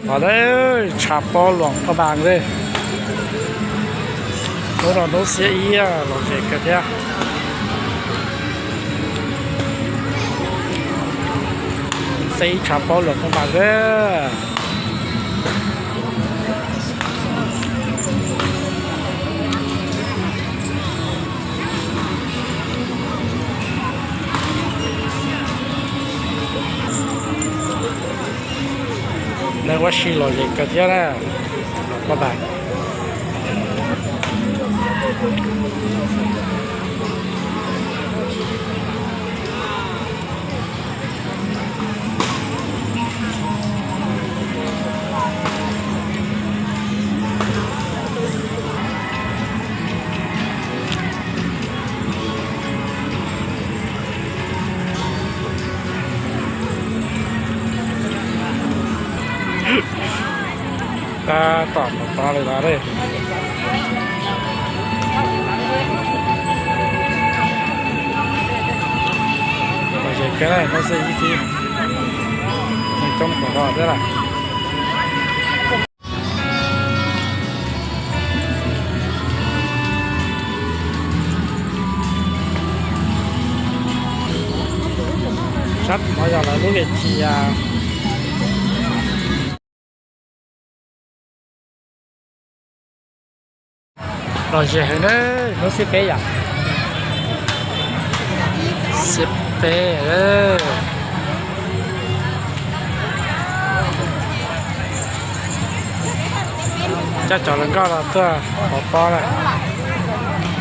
Los lawm, tshav pob Luam Phaj Npas lawm. Hnub no hnub xiab ib, lom zem kawg thiab. Xiab ib tshav pob Luam Phaj Npas lawm. Neeg ua si lom zem kawg thiab na. Paj Npas. Tab tom mus tod li lawm. Lom zem kawg na, hnub xiab ib xwb, neeg coob kawg nkaus thiab lawm. Sab tom no yog lawv lub ves thi. Lom zem heev na, hnub xiab peb yom. Xiab peb. Coj cov hluas nkauj los tuaj pov pob na,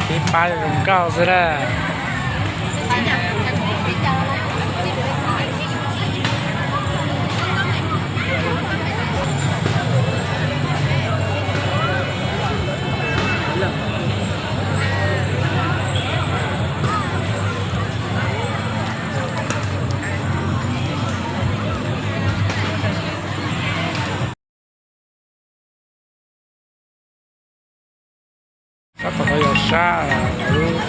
pib pab hluas nkauj xwb na. Sab tom no yog sab lub,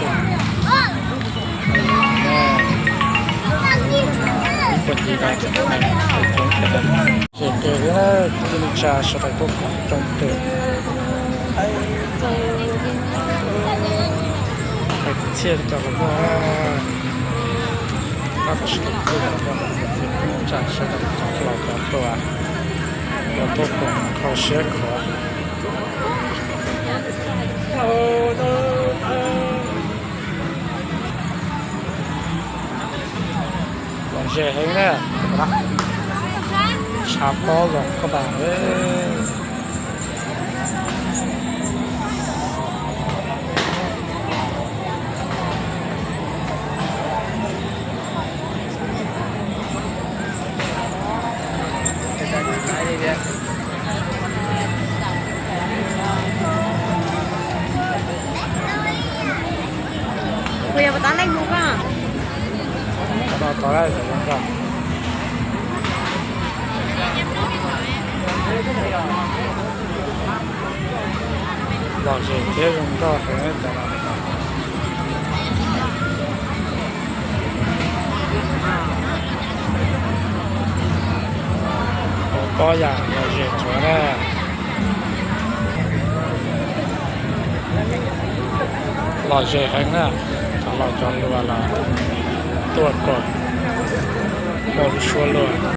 ib puag ncig no, zem kawg thiab, kwv tij neej tsa sawv daws tuaj koom coob kawg. Hais kwv txhiaj cov hluas nkauj, tab tom sawv daws tuaj koom, kwv tij neej tsa sawv daws cov laus cov hluas, los tuaj koom kho siab kho. Lom zem heev na, tshav pob Luam Phaj Npas. Kuv yog puas tab neeg hu koj? Tod tod zoo nkauj. Lom zem thiab zoo nkauj heev cov no. Pov pob yam lom zem tsuav na. Lom zem heev na, cov laus cov hluas los tuaj koom, ua lub suab luaj.